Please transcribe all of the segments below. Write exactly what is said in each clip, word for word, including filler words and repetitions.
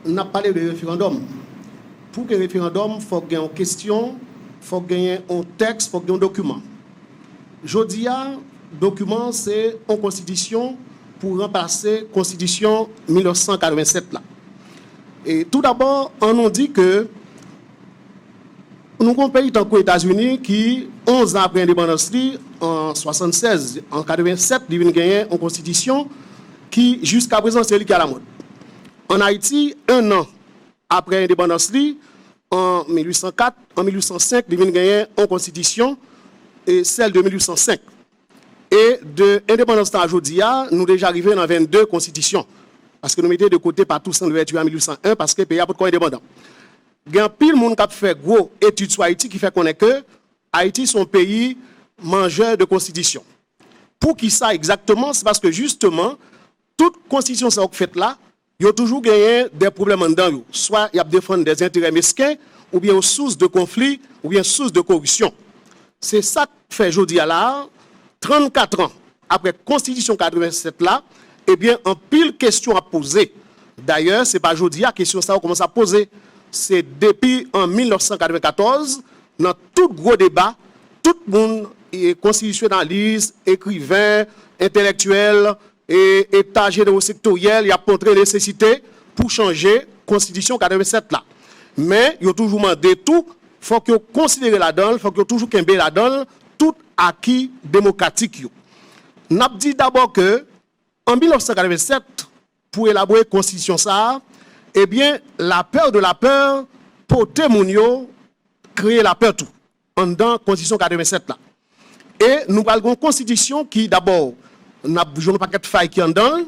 N ap pale de referandòm. Pou gen referandòm, fòk gen yon kesyon, fòk genyen yon tèks, fòk gen yon dokiman. Jodi a, dokiman se yon konstitisyon pou ranplase konstitisyon mil nèf san katrevennsèt la. E tou dabò, ann nou di ke nou gon peyi tankou Etazini ki, onz an apre endepandans li, an swasannsèz, an katrevennsèt, li vin genyen yon konstitisyon ki, jiska prezan, se li ki alamòd. Ann Ayiti, en an apre endepandans li, an mil uit san kat, an mil uit san senk, li vin genyen yon konstitisyon, e sèl de mil uit san senk. E de endepandans lan a jodi a, nou deja rive nan vennde konstitisyon. Paske nou mete de kote Patou Sandrè an mil uit san en, paske peyi a potko endepandan. Gen anpil moun k ap fè gwo etid sou Ayiti ki fè konnen ke Ayiti se yon peyi manjè de konstitisyon. Poukisa egzakteman? Se paske jisteman, tout konstitisyon sa yo k fèt la, yo toujou genyen de pwoblèm anndan yo. Swa y ap defann de enterè mesken, oubyen yo sous de konfli, oubyen sous de koripsyon. Se sa k fè jodi a la a, trannkat an apre konstitisyon katrevennsèt la, ebyen, anpil kesyon ap poze. Dayè, se pa jodi a kesyon sa yo kòmanse ap poze. Se depi an mil nèf san katrevenkatòz, nan tout gwo deba, tout moun, e, konstitisyonalis, ekriven, entelektyèl, e eta jenewo sektoryèl, y ap montre nesesite pou chanje konstitisyon katrevennsèt la. Men, yo toujou mande tou, fòk yo konsidere ladan l, fòk yo toujou kenbe ladan l tout aki demokratik yo. N ap di dabò ke, an mil nèf san katrevennsèt, pou elabore konstitisyon sa a, ebyen, lapè de lapè pote moun yo kreye lapè tou anndan konstitisyon katrevennsèt la. E nou pral gen yon konstitisyon ki, dabò, n ap jwenn yon pakèt fay ki anndan l.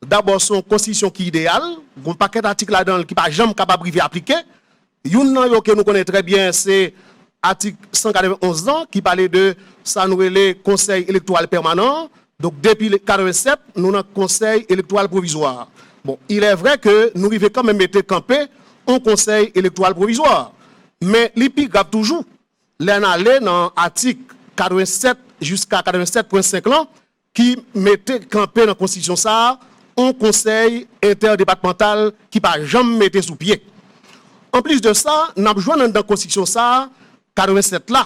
Dabò, se yon konstitisyon ki ideyal, gen yon pakèt atik ladan l ki pa janm kapab rive aplike. Youn nan yo ke nou konnen trè byen, se atik san katrevenn onz lan, ki pale de sa nou rele Konsèy Elektoral Pèmanan an. Donk, depi le katrevennsèt, nou nan Konsèy Elektoral Pwovizwa. Bon, il est vrai ke nou rive kanmenm mete kanpe yon Konsèy Elektoral Pwovizwa. Men, li pi grav toujou, lè n ale nan atik katrevennsèt jiska katrevennsèt pwen senk lan, ki mete kanpe nan konstitisyon sa a, yon konsèy entèdepatmantal ki pa janm mete sou pye. Anplis de sa, n ap jwenn anndan konstitisyon sa a, katrevennsèt la,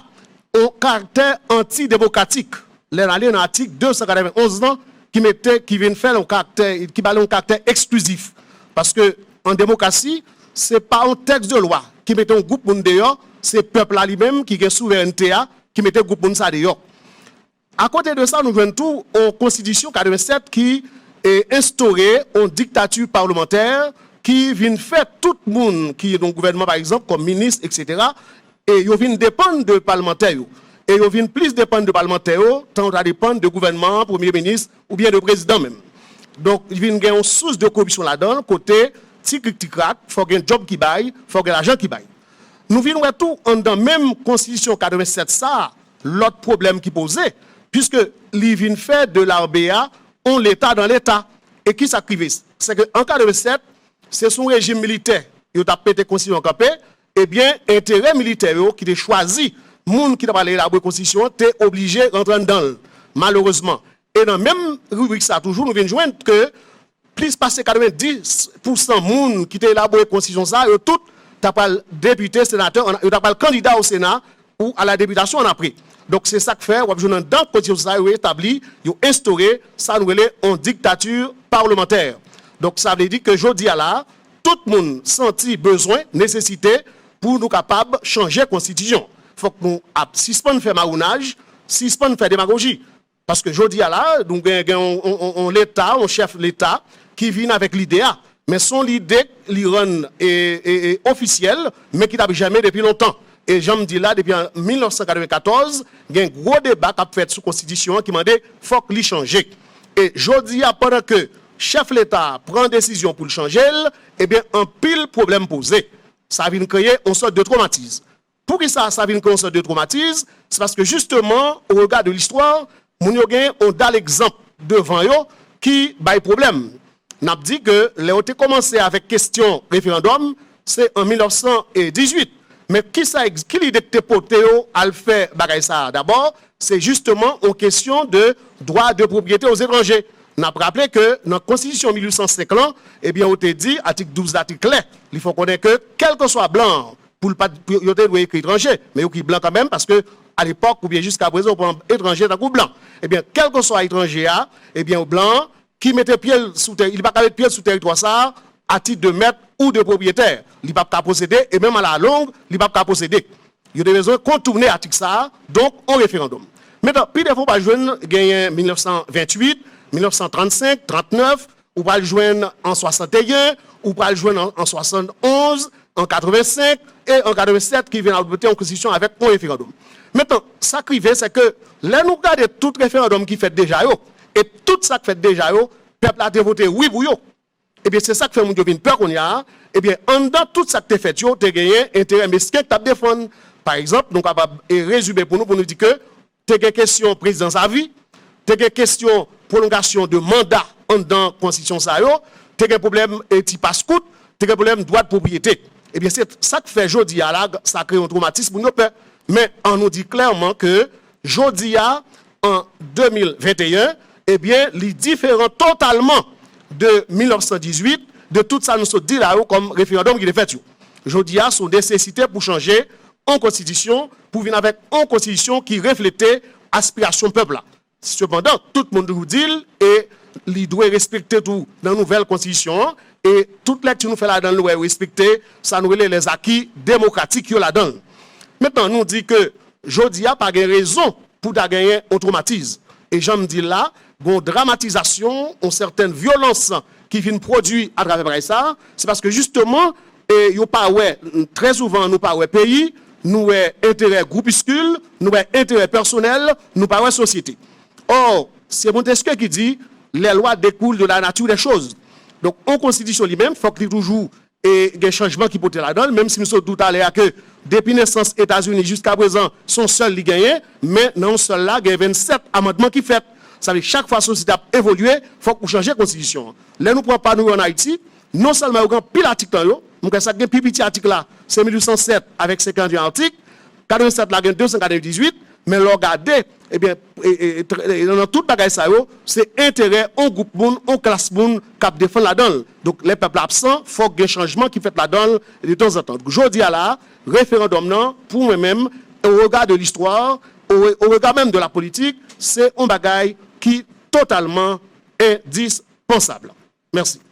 yon karaktè antidemokratik. Lè n ale nan atik de san katrevenn onz lan, ki mete, ki vin fè l yon karaktè, ki ba l yon karaktè eksklizif. Paske, an demokrasi, se pa yon tèks de lwa ki mete yon gwoup moun deyò, se pèp la li menm ki gen souverènte a, ki mete gwoup moun sa deyò. Akote de sa, nou jwenn tou yon konstitisyon katrevennsèt ki, e, enstore yon diktati palmantè ki vin fè tout moun ki nan gouvènman, pa egzanp, kòm minis, etsetera, e yo vin depann de palmantè yo. E yo vin plis depann de palmantè yo, tan yo ta depann de gouvènman an, premye minis, oubyen de prezidan menm. Donk, vin gen yon sous de koripsyon ladan l, kote ti krik ti krak, fò gen djòb ki bay, fò gen lajan ki bay. Nou vin wè tou, anndan menm konstitisyon katrevennsèt sa a, lòt pwoblèm ki poze, piske li vin fè de larme a yon leta dan leta. E kisa k rive? Se ke an katrevennsèt, se sou rejim militè yo t ap mete konstitisyon an kanpe, ebyen, enterè militè yo ki te chwazi moun ki t ap al elabore konstitisyon an te oblije rantre anndan l, malerezman. E nan menm ribrik sa a toujou, nou vin jwenn ke plis pase katrevenndis pousan moun ki te elabore konstitisyon sa a, yo tout ta pral depite, senatè, yo ta pral kandida o Sena ou a la depitasyon annapre. Donk, se sa k fè w ap jwenn anndan konstitisyon sa a, yo etabli, yo enstore sa nou rele yon diktati palmantè. Donk, sa vle di ke jodi a la a, tout moun santi bezwen, nesesite pou nou kapab chanje konstitisyon. Fòk nou ap sispann fè mawounaj, sispann fè demagoji. Paske jodi a la, nou gen, gen yon, yon, yon, yon leta, yon chèf leta ki vin avèk lide a. Men se yon lide li rann e, e, e, ofisyèl, men ki t ap jèmen depi lontan. E jan m di la, depi an mil nèf san katrevenkatòz, gen gwo deba k ap fèt sou konstitisyon an ki mande fòk li chanje. E jodi a, pandan ke chèf leta a pran desizyon pou l chanje l, ebyen, anpil pwoblèm poze. Sa vin kreye yon sòt de twomatis. Poukisa sa vin kreye yon sòt de twomatis? Se paske, jisteman, au regard de l'histoire, moun yo gen yon dal egzanp devan yo ki bay pwoblèm. N ap di ke lè yo te kòmanse avèk kesyon referandòm, se an mil nèf san dizuit. Men kisa, ki lide ki te pote yo al fè bagay sa a? Dabò, se jisteman yon kesyon de dwa de pwopriyete aux étrangers. N ap raple ke nan konstitisyon mil uit san senk lan, ebyen, yo te di, atik douz la te klè, li fè w konnen ke kèlkeswa blan an, pou l pa t, pou yo te dwe ekri etranje, men yo ekri blan kanmenm, paske alepòk oubyen jiskaprezan, yo pran etranje tankou blan. Ebyen, kèlkeswa etranje a, ebyen, blan an, ki mete pye l sou tè, li pa ka met pye l sou tèritwa sa a, a tit de mèt ou de pwopriyetè. Li p ap ka posede, e menm alalong, li p ap ka posede. Yo te bezwen kontoune atik sa a, donk, yon referandòm. Mentnan, pi defo w pral jwenn genyen mil nèf san venntuit, mil nèf san trannsenk, trannèf, ou pral jwenn an swasanteyen, ou pral jwenn an, an swasannonz, an katrevensenk e an katrevensèt ki vin adopte yon konstitisyon avèk yon referandòm. Mentnan, sa k rive, se ke lè nou gade tout referandòm ki fèt deja yo, e tout sa k fèt deja yo, pèp la te vote wi pou yo. Ebyen, se sa k fè moun yo vin pè kounye a. Ebyen, anndan tout sa k te fèt yo, te genyen enterè mesken k t ap defann. Pa egzanp, nou kapab, e, rezime pou nou, pou nou di ke te gen kesyon prezidans avi, te gen kesyon pwolongasyon de manda anndan konstitisyon sa yo, te gen pwoblèm, e, ti pas kout, te gen pwoblèm dwa de pwopriyete. Ebyen, se sa k fè jodi a la, sa kreye yon twomatis, moun yo pè. Men, an nou di klèman ke jodi a, an de mil venteyen, ebyen, li diferan totalman de mil nèf san dizuit, de tout sa nou sot di la yo kòm referandòm ki te fèt yo. Jodi a, se yon nesesite pou chanje yon konstitisyon, pou vin avèk yon konstitisyon ki reflete aspirasyon pèp la. Sepandan, tout moun toujou di l, e li dwe respekte tou nan nouvèl konstitisyon an, e tout lèkti nou fè ladan l, nou wè yo respekte sa nou rele les acquis démocratiques yo ladan l. Mentnan, nou di ke jodi a pa gen rezon pou ta genyen yon twomatis. E jan m di l la, gen yon dramatizasyon, yon sètèn vyolans ki vin pwodui atravè bagay sa a, se paske jisteman, e yo pa wè, trè souvan nou pa wè peyi, nou wè enterè groupiskil, nou wè enterè pèsonèl, nou pa wè sosyete. Ò, se Montesquieu ki di, les lois découlent de la nature des choses. Donk, yon konstitisyon li menm, fòk li toujou e gen chanjman ki pote ladan l, menm si m sot di w talè a ke depi nesans Etazini jiska prezan, se yon sèl li genyen, men nan yon sèl la, gen vennsèt amandman ki fèt. Sa vle di chak fwa sosyete ap evolye, fòk ou chanje konstitisyon an. Lè nou pran pa nou yo ann Ayiti, non sèlman yo gen anpil atik nan yo, m kwè sa k gen pi piti atik la, se mil uit san sèt avèk senkanteyen atik, katrevensèt la gen de san katrevendizuit, men lè w gade, ebyen, e, e, e, tr-, e, nan tout bagay sa yo, se enterè yon gwoup moun, yon klas moun k ap defann ladan l. Donk, lè pèp la absan, fòk gen chanjman ki fèt ladan l detanzantan. Donk, jodi a la, referandòm nan, pou mwen menm, au regard de l'histoire, au, au regard même de la politique, se yon bagay ki totalman endispansab. Mèsi.